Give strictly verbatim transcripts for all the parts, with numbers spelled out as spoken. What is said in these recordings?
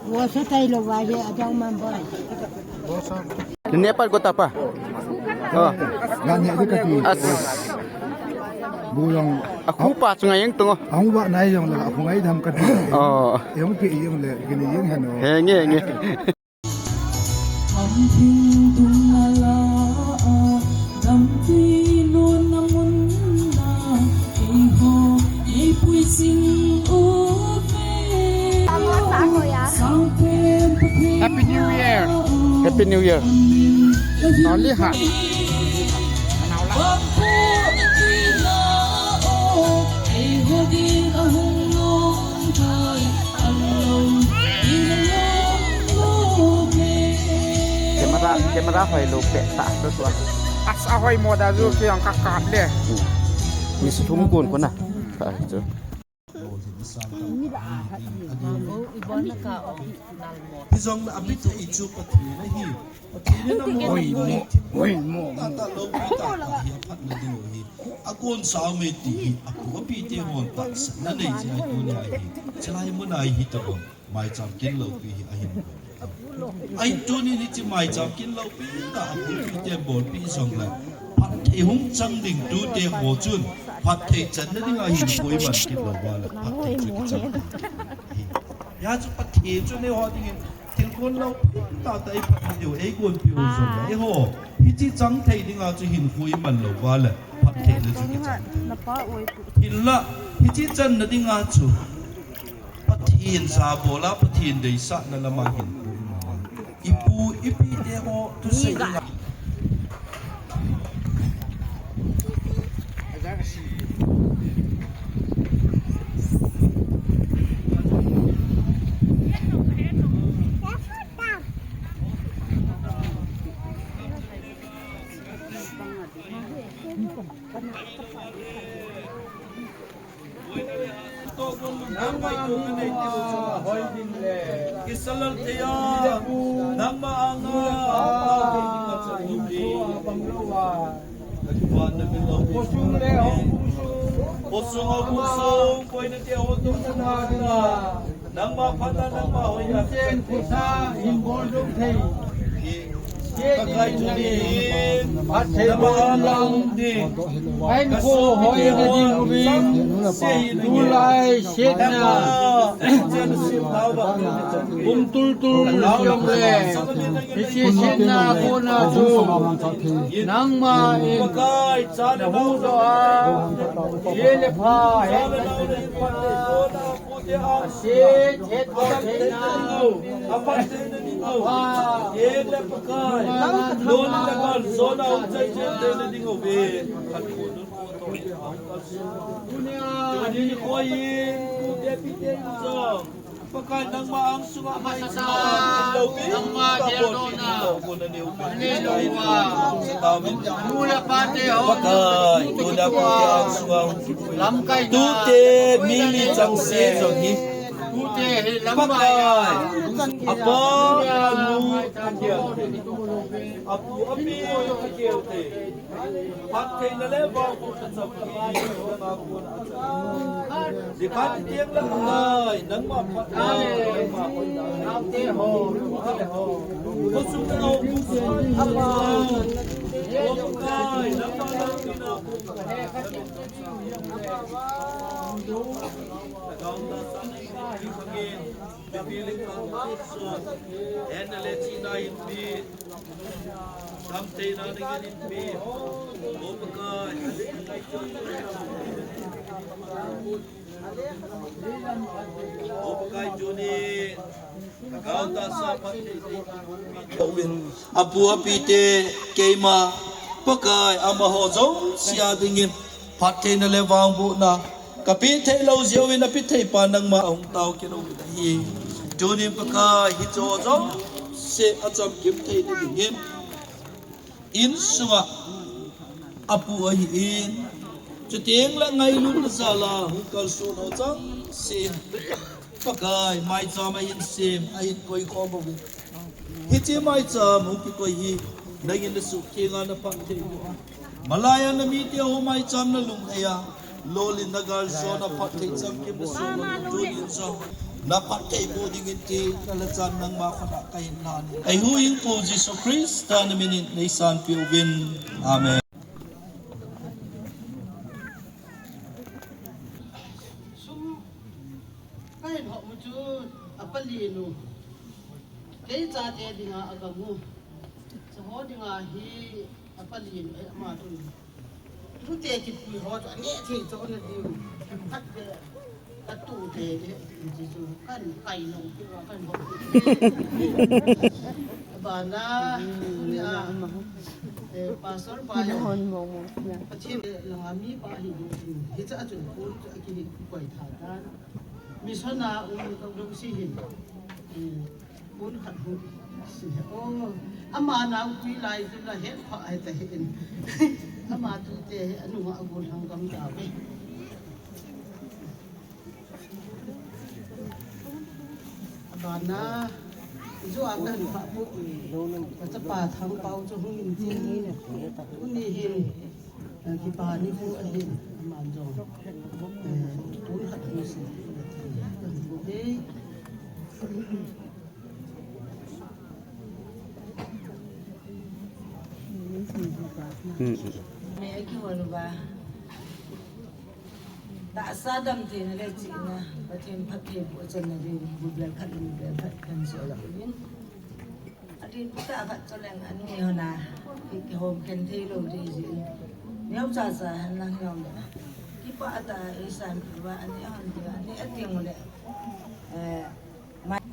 Wo sa tai lo wa ye, adang man boy. Nepal ko tapa. Oh. Gani adi kati. As. Bulong. Aku pa sungai yang tungo. Ang wa nai yang la, aku ngai dam kati. Oh. Yang pi yang le, gini yang hano. Henge, henge. Happy New Year. Happy New Year. Toli ha. Camera, camera hoi lo pe ta lo tua. As a hoi mo da ju ke ang ka kap le. Ni su thum kun kun na. Ka chu. Hijong na abit i chu Pathen ahi. Pathen in a mo, hoi mo, hoi mo. Tata lo pi tata hi a phat na ding hi. A kon sao me ti hi, a pu a pi te hon tahsanna nei chi a tu ni a hi. Chilai mun a hi ta hon, maicham kin lo pi hi a hin. A hin tu ni ni chi maicham kin lo pi ta a pu pi te bol pi jong la. Phatthei hung chang ding tu te ho chun, phatthei chan na ding a hin koi man kit lo ba la, phatthei chu ki chang. Ya chu Pathen chu nei ho ding in, Thil kon lo, tata i phat diu, ei kon piu jong le, ei ho. Hichi chang thei dinga chu hin khu i man lo va le, phat thei le chu ki chang thei. Thil la, hichi chan na dinga chu. Pathen sa bola, Pathen deisahna lama hin khu i man. I pu, i pi te ho, tu sei la. Nangma hoi ding le. Kisalal thei a. Nangma anga. Khosung le hong khosung. Khosung hong khosung. Koina te ho tu na. Nangma phatna, nangma hoina. Chen khusa hin bol dong thei. Pakai chu ni. Phat thei bol lang ding. Ain ko hoi na ding uvin. Tulai setna. Kum tul tul jong le. Hiche setna kona chu. Nangma in. Pakai cha na hu doh a. Ye le pha he. Pakai nangma ang sunga mai sa, nangma dia dona. Pakai, tuna pute ang sunga. Lamkai tute, mimi chang se jong hi. Tute hi lamkai. Pakai. Apa, anu, apu, api, apu, api. Phat theina le vangbohna chapang. Dikhat tiang le ngai, nangma phat ngai, nangma phat ngai. Khosung le khosung, nangma ngai, nangma ngai. Henna le chihna hinpe. Damtheina nangin hinpe. O Pakai. O Pakai tuni. Ka gaotah sa phatthei. Apu api te keima. Pakai amaho jouse a dingin. Phattheina le vangbohna. Kapeh thei lou jeh uvin apeh thei pa nangma ahung tao kit uvin ahi. Tunin Pakai hiche jouse achamkim theina dingin. Insunga apu ahin. Chuteng le ngailutna jal a hung kalson ho chengse. Pakai, maicham ahin sem, ahin koi khom uvin. Hiche maicham hung kikoi hi, nangin nasuhtheng a naphatthei u a. Malai a namite ho maicham nalunghei a. Lolhinna galsona phatthei chamkim nasoh uvin. Na phattheiboh dingin ti, na lachan nangma khut a kahin lan. Eihuhhingpu Jesu Christa na minin neisanpeh uvin. Amen. Sum kahin hop u chu apalin u. Kei chate dinga agam u. Chaho dinga hi apalin u, eh, ama chu. Tute kipui ho chu aneh thei chu ana diu. Khat ve. Katute, eh, ti chu kan kai nung ti va kan hop. Abana, ni a, eh, Pastor pa ya. Pathen, eh, langa mipa hi, hiche a chun pon chu akikoi tha tan. Mission a um kong dong si hin. Eh, Pon khat hu si he. Oh, ama naopui lai chu la het pha ai ta hin. Ama tute hi anunga agol hang gam ta ve. Abana, ju a kan pha pu. Ka chapa Thangpao chu hung in tin. Tuni hin. Eh, kipa nikho ahin, aman jong, eh, pon khat hu si. Okay. Hmm. Me akihon uva. Tahsa damtheina le chihna, Pathen phattheiboh channa ding, bibel khat le bibel khat kan seidoh uvin. Adin pu tah khat chu leng ani hon a, ki, kihom khen thei lou ding jeh in. Neocha cha hen lang hijongle. Kipah tah a eisanpeh uva, ani hon ding, ani ateng ule. Eh, ma-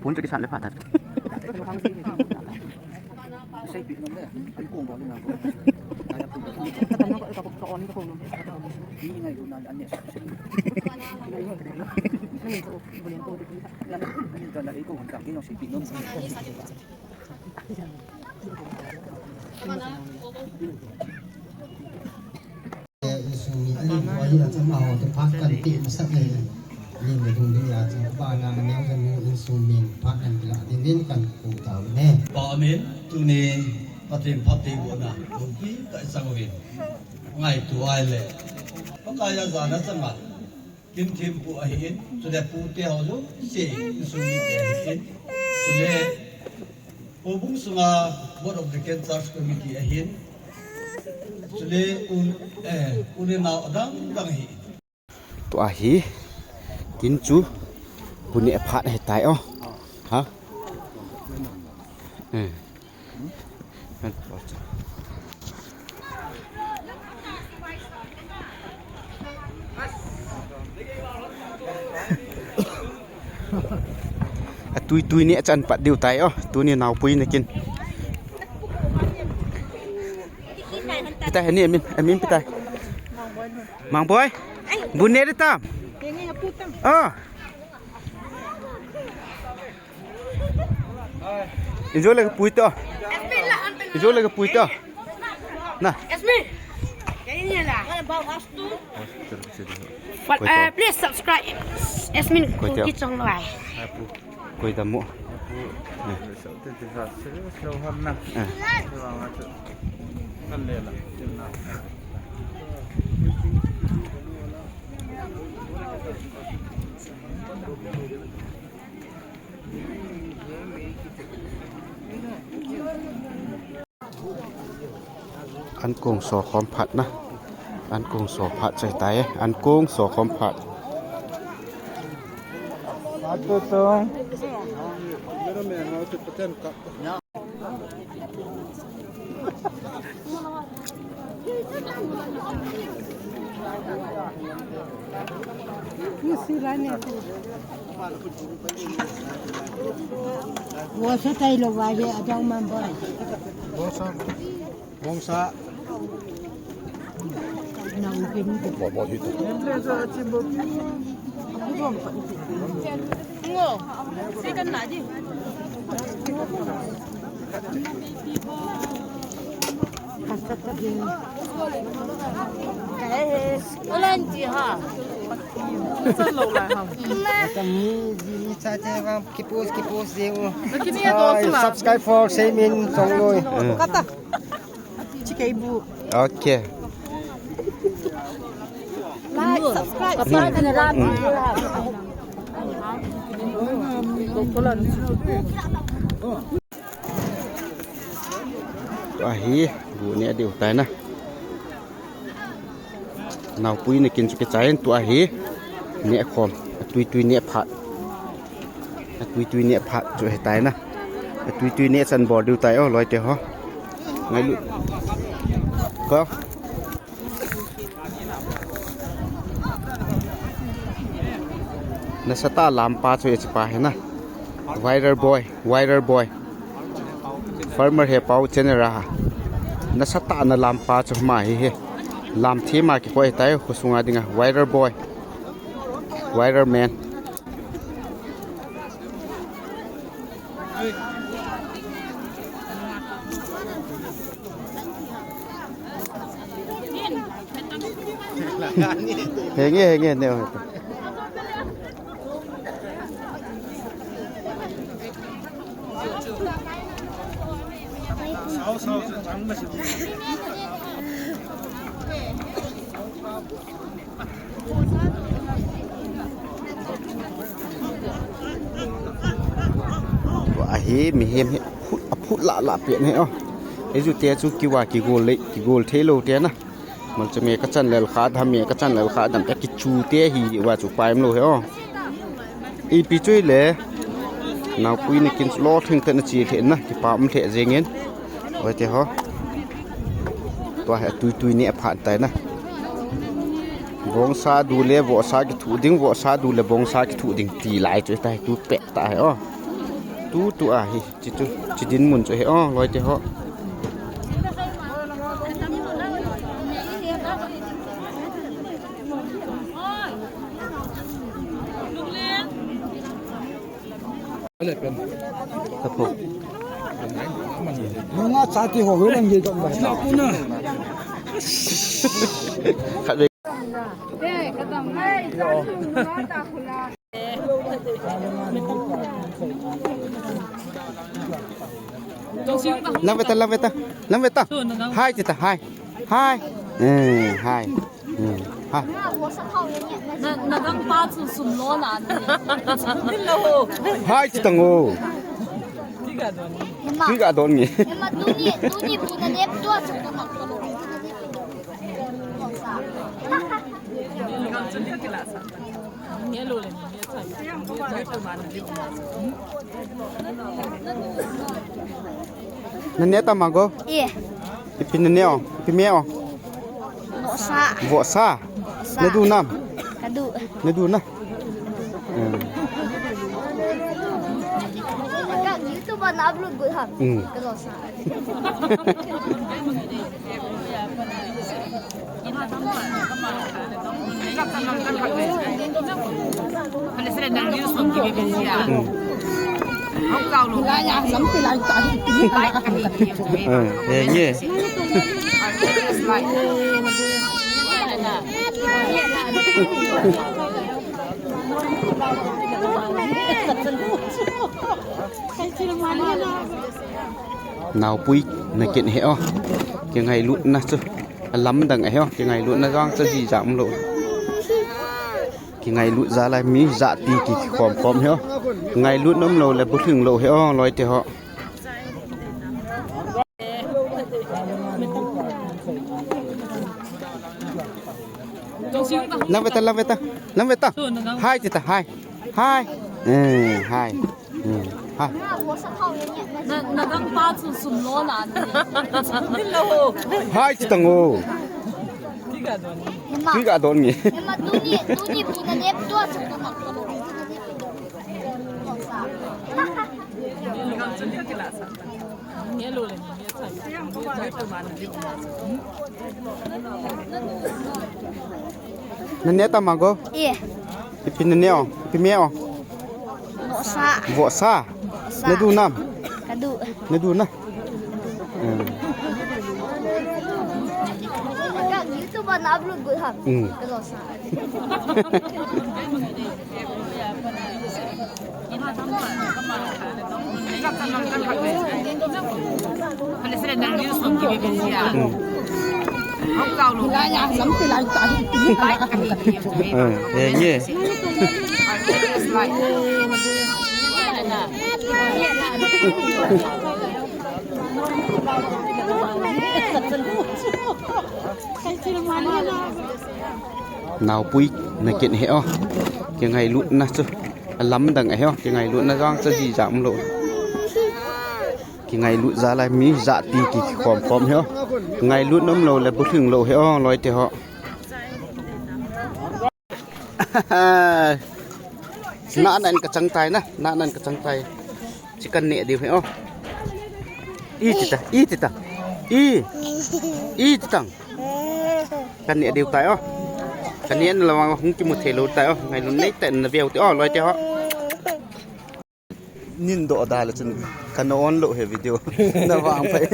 Pon chu kisan le pha ta. Insung mi, alin ho hi achama ho toh phat kan pe masat le, lim le lhung ding ahi, abana aneo janu insung mi phat kan pe la ding in kan kou tauvin e. Pa amen, tuni Pathen phattheibohna, loupi ka chang uvin. Ngaito ahile, Pakai a jana changa, Kinthempu ahin, chule pute ho jouse, insung mite ahin, chule Houbung sunga Board of Deacon Church Committee ahin, chule u, eh, u le nao adang dang ahi. Tua hi, kin chu, bu neh phat ahitai o. Ha? Eh. Atui tui ni achan pat diu tai o, tuni naopui nakin. Pi tai, ani amin, amin pi tai. Mangboi, bu neh ding tam. O. Ijo le kapui to. Ijo le kapui to. Na. But, uh, please subscribe Asmin Kuki channel. Koi da mo. An kong so khom phat na. An kong so phat chai tai. An kong so khom phat. Wo sa tai lo wa ye a dau man boy. Wo sa. Wo sa. Na u ke ni. Bo bo hi to. Ngo. Second na di. Kipos, kipos, subscribe for Seimin Chongloi. Kata. Chikei bu. Okay. Like, subscribe, subscribe and like. Tua hi, bu neh diu tai na. Naopui nakin chu kichai in tua hi. Neh khom. Atui tui neh phat. Atui tui neh phat chu hi tai na. Atui tui neh chan bol diu tai o loi te ho. Ngailut. Ko. Nasatah lampa chu e chi pa hi na. Viral boy, viral boy. Farmer he pau chenera. Nasatah na lampa chu ma hi hi. Lam thi ma kikoi tai khosunga dinga. Viral boy. Viral man. Henge, henge, ne. Ahi, mihem hi phut, aphut lah lah pen hi o. Eiju te chu kiva kigol le, kigol thei lou te na. Malcha me ka chan lel kha, dham me ka chan lel kha, dam ta kichu te hi, wa chu paim lou hi o. Ipi chu le, naopui nakin lo theng ta na chi le na, kipa um le jengin. Oi te ho. Tua hi tui tui neh phat tai na. Bongsa du le vohsa kithu ding, vohsa du le bongsa kithu ding ti lai chu tai tu pe ta hi o. Tu tu a hi, chi tu, chi din mun chu hi o, loi te ho. Nunga chati ho, welang ye kam ba. Khat ve. Lang ve ta, lang ve ta, lang ve ta. Hai, ti ta, hai. Hai. Eh, hai. Hmm. Hai. Na, na gang pa chu sum lo na ni. Hai, ti ta ngo. Ti ga don ni. Ti ga don ni. Ema tu ni, tu ni bu na nep tu a chu tu ma. Na neh ta ma go? Ye. Ipi na neh o? Ipi me o? Vohsa. Vohsa? Vohsa. Na du nam? Ka du. Na du na? Hmm. Ka YouTube a na upload go ham. Hmm. Ka vohsa. Naopui nakin hi o. Kingailutna chu. Alamdang ahi o, kingailutna jong chu jija umlou. Kingailut jal a mi jati kikhom khom hi o. Ngailutna umlou le bulhing lou hi o, loi te ho. Lam ve ta, lam ve ta. Lam ve ta. Hai ti ta, hai. Hai. Eh, hai. Eh, hai. Na, na gang pa chu sum lo na ni. Hai ti ta ngo. Ti ga don ni. Ti ga don ni. Ema, tuni, tuni pi na nep tua chu na. Na ne ta ma go? Ye. Ipi na ne o? Ipi me o? Vohsa. Vohsa? Vohsa. Na du nam? Ka du. Na du na? Hmm. Ka YouTube na upload go ha. Hmm. Ka vohsa. Naopui na kin he o. Kingailutna chu alamdang ahi o. Kingailutna jong chu jija umlou. Kingailut jal a mi jat pi kikhom khom he o. Ngailutna umlou le bulhing lou he o, loite ho. Nahnan ka chang tai na, nahnan ka chang tai. Chi kan neh diu he o. I ti ta, i ti ta. I. I ti tang. Kan neh diu tai o. Kan neh na lawang hung kimu thei lou tai o. Ngailun nei ta na veu ti o, loite ho. Nin doh da le chun kan on lou he video. Na vang phai.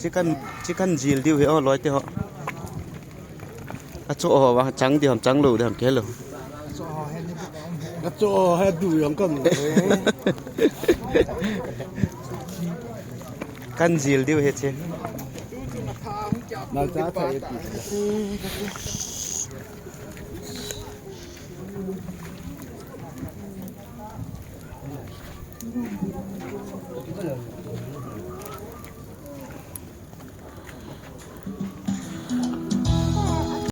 Chi kan, chi kan jil diu he o, loite ho. Achu ho vang chang diu ham, chang lou diu ham, kihei lou. Achu ho he du jong kam. Kan jil diu he che. Malcha thei e ti.